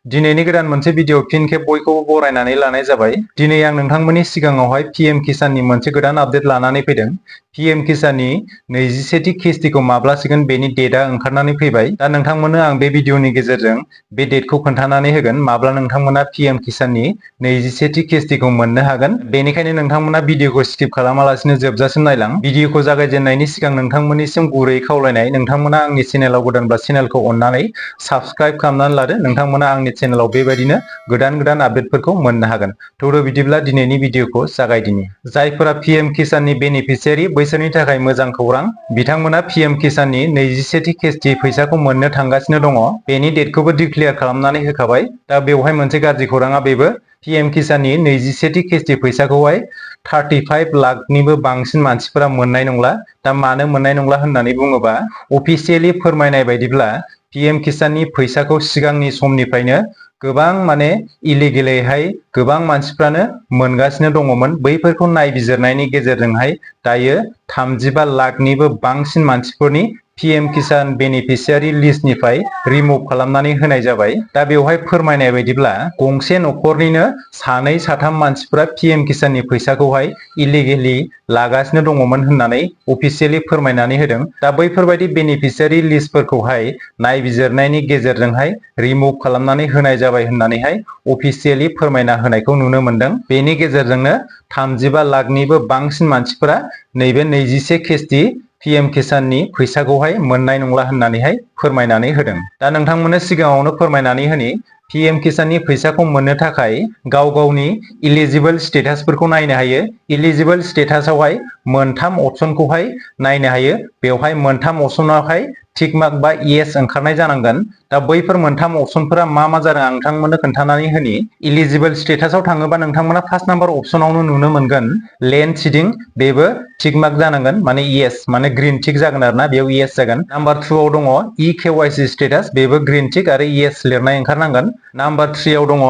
दिनैनि गोदान मोनसे भिडिअ फिन खेब बयखौबो बरायनानै लानाय जाबाय। दिनै आं नोंथांमोननि सिगाङावहाय पीएम किसाननि मोनसे गोदान आपडेट लानानै फैदों। पीएम किसाननि 21थि किस्तिखौ माब्ला सिगोन बेनि डेटआ ओंखारनानै फैबाय। दा नोंथांमोननो आं बे भिडिअनि गेजेरजों बे डेटखौ खोन्थानानै होगोन माब्ला नोंथांमोना पीएम किसाननि 21थि किस्तिखौ मोननो हागोन। बेनिखायनो नोंथांमोना भिडिअखौ स्किप खालामालासिनो जोबजासिम नायलां। भिडिअखौ जागायजेननायनि सिगां नोंथांमोननिसिम गुरै खावलायनाय, नोंथांमोना आंनि चेनेलाव गोदानब्ला चेनेलखौ अननानै साबस्क्राइब खालामनानै लादो। नोंथांमोना आंनि चेनेलाव बेबायदिनो गोदान आपडेटफोरखौ मोननो हागोन। थौदो बिदिब्ला दिनैनि भिडिअखौ जागायदिनि। जायफोरा पीएम किसाननि बेनिफिसियारि बैसोरनि थाखाय मोजां खौरां। बिथांमोना पीएम किसाननि 21थि किस्ति फैसाखौ मोननो थांगासिनो दङ। बेनि डेटखौबो डिक्लेयार खालामनानै होखाबाय। दा बेवहाय मोनसे गाज्रि खौराङा बेबो पीएम किसाननि 21थि किस्ति फैसाखौहाय 35 लाखनिबो बांसिन मानसिफोरा मोननाय नंला। दा मानो मोननाय नंला होननानै बुङोबा, अफिसियेलि फोरमायनाय बायदिब्ला पीएम किसाननि फैसाखौ सिगांनि समनिफ्रायनो गोबां इलिगेलैहाय गोबां मानसिफ्रानो मोनगासिनो दङमोन। बैफोरखौ नायबिजिरनायनि गेजेरजोंहाय दायो 35 लाखनिबो बांसिन मानसिफोरनि पीएम किसान बेनिफिसियारि लिस्टनिफ्राय रिमुभ खालामनानै होनाय जाबाय। दा बेवहाय फोरमायनाय बायदिब्ला गंसे न'खरनिनो सानै साथाम मानसिफोरा पीएम किसाननि फैसाखौहाय इलिगेलि लागासिनो दङमोन होननानै अफिसियेलि फोरमायनानै होदों। दा बैफोरबायदि बेनिफिसियारि लिस्टफोरखौहाय नायबिजिरनायनि गेजेरजोंहाय रिमुभ खालामनानै होनाय जाबाय होननानैहाय अफिसियेलि फोरमायना होनायखौ नुनो मोनदों। बेनि गेजेरजोंनो 35 लाखनिबो बांसिन मानसिफोरा नैबे 21 किस्ति पीएम किसाननि फैसाखौहाय मोननाय नंला होननानैहाय फोरमायनानै होदों। दा नोंथांमोननो सिगाङावनो फोरमायनानै होनि, पीएम किसाननि फैसाखौ मोननो थाखाय गाव गावनि इलिजिबल स्टेटासफोरखौ नायनो हायो। इलिजिबल स्टेटासआवहाय मोनथाम अपसनखौहाय नायनो हायो। बेवहाय मोनथाम अपसनावहाय टिक मार्क बा येस ओंखारनाय जानांगोन। दा बैफोर मोनथाम अपसनफोरा मा जादों आं नोंथांमोननो खोन्थानानै होनि। इलिजिबल स्टेटासआव थाङोबा नोंथांमोना फार्स्ट नाम्बार अपसनावनो नुनो मोनगोन लेन्ड सिडिं, बेबो टिक मार्क जानांगोन, माने येस, माने ग्रीन टिक जागोन आरोना, बेयाव येस जागोन। नाम्बार 2 आव दङ इकेवाइसि स्टेटास, बेबो ग्रीन टिक आरो येस लिरनाय ओंखारनांगोन। नाम्बार 3 आव दङ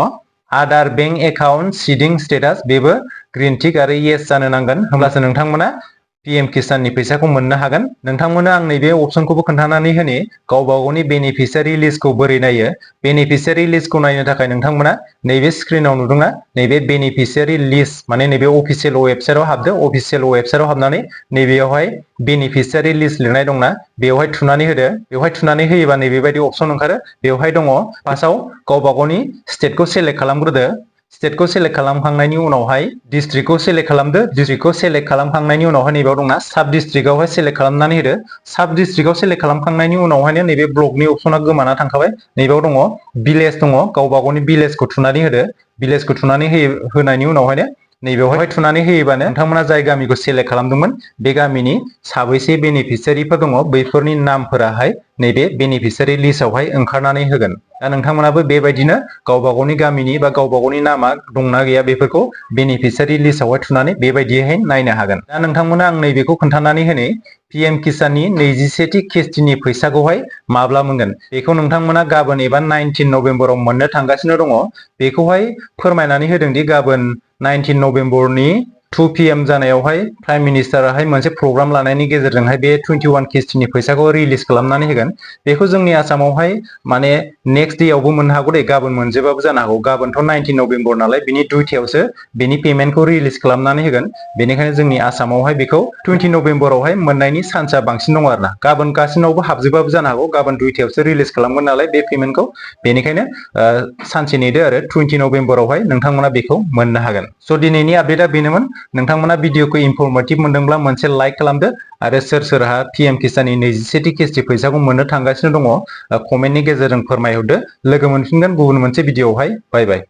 आदार बेंक एकाउन्ट सिडिं स्टेटास, बेबो ग्रीन टिक आरो येस जानो नांगोन। होमब्लासो नोंथांमोना पीएम किसाननि फैसाखौ मोननो हागोन। नोंथांमोननो आं नैबे अपसनखौबो खोन्थानानै होनि, गावबा गावनि बेनिफिसियारि लिस्टखौ बोरै नायो। बेनिफिसियारि लिस्टखौ नायनो थाखाय नोंथांमोना नैबे स्क्रिनाव नुदोंना, नैबे बेनिफिसियारि लिस्ट, माने नैबे अफिसियेल वेबसाइटआव हाबदो। अफिसियेल वेबसाइटआव हाबनानै नैबेयावहाय बेनिफिसियारि लिस्ट लिरनाय दंना, बेवहाय थुनानै होदो। बेवहाय थुनानै होयोबा नैबेबायदि अपसन ओंखारो। बेवहाय दङ फार्स्टआव गावबा गावनि स्टेटखौ सेलेक्ट खालामग्रोदो। स्टेटखौ सेलेक्ट खालामखांनायनि उनावहाय डिस्ट्रिक्टखौ सेलेक्ट खालामदो। डिस्ट्रिक्टखौ सेलेक्ट खालामखांनायनि उनावहाय नैबेयाव दंना साब डिस्ट्रिक्टआवहाय सेलेक्ट खालामनानै होदो। साब डिस्ट्रिक्टआव सेलेक्ट खालामखांनायनि उनावहायनो नैबे ब्लकनि अपसना गोमाना थांखाबाय। नैबेयाव दङ भिलेज दङ, गावबा गावनि भिलेजखौ थुनानै होदो। भिलेजखौ थुनानै होनायनि उनावहायनो नैबेयावहाय थुनानै होयोबानो नोंथांमोना जाय गामिखौ सेलेक्ट खालामदोंमोन बे गामिनि साबैसे बेनिफिसियारिफोर दङ बैफोरनि नामफोराहाय नैबे बेनिफिसियारि लिस्टआवहाय ओंखारनानै होगोन। दा नोंथांमोनाबो बेबायदिनो गावबा गावनि गामिनि बा गावबा गावनि नामा दंना गैया बेफोरखौ बेनिफिसियारि लिस्टआवहाय थुनानै बेबायदियैहाय नायनो हागोन। दा नोंथांमोना आं नैबेखौ खोन्थानानै होनि, पीएम किसाननि 21थि किस्तिनि फैसाखौहाय माब्ला मोनगोन। बेखौ नोंथांमोना गाबोन एबा 19 नभेम्बराव मोननो थांगासिनो दङ। बेखौहाय फोरमायनानै होदोंदि गाबोन 19 नभेम्बरनि 2 PM जानायावहाय प्राइम मिनिस्टाराहाय मोनसे प्रग्राम लानायनि गेजेरजोंहाय बे 21 किस्तिनि फैसाखौ रिलिज खालामनानै होगोन। बेखौ जोंनि आसामावहाय माने नेक्स्ट डेआवबो मोननो हागौ दे, गाबोन मोनजोबाबो जानो हागौ। गाबोनथ' 19 नभेम्बर नालाय, बिनि 2थायावसो बेनि पेमेन्टखौ रिलिज खालामनानै होगोन। बेनिखायनो जोंनि आसामावहाय बेखौ 20 नभेम्बरावहाय मोननायनि चान्सआ बांसिन दङ आरोना। गाबोन गासिनावबो हाबजोबाबो जानो हागौ, गाबोन 2थायावसो रिलिज खालामगोन नालाय बे पेमेन्टखौ। बेनिखायनो सानसे नेदो आरो 20 नभेम्बरावहाय नोंथांमोना बेखौ मोननो हागोन। स' दिनैनि आपडेटआ बेनोमोन। नोंथांमोना भिडिअखौ इनफरमेटिभ मोनदोंब्ला मोनसे लाइक खालामदो आरो सोरहा पीएम किसाननि 21थि किस्ति फैसाखौ मोननो थांगासिनो दङ कमेन्टनि गेजेरजों फोरमायहरदो। लोगो मोनफिनगोन गुबुन मोनसे भिडिअआवहाय। बाय बाय।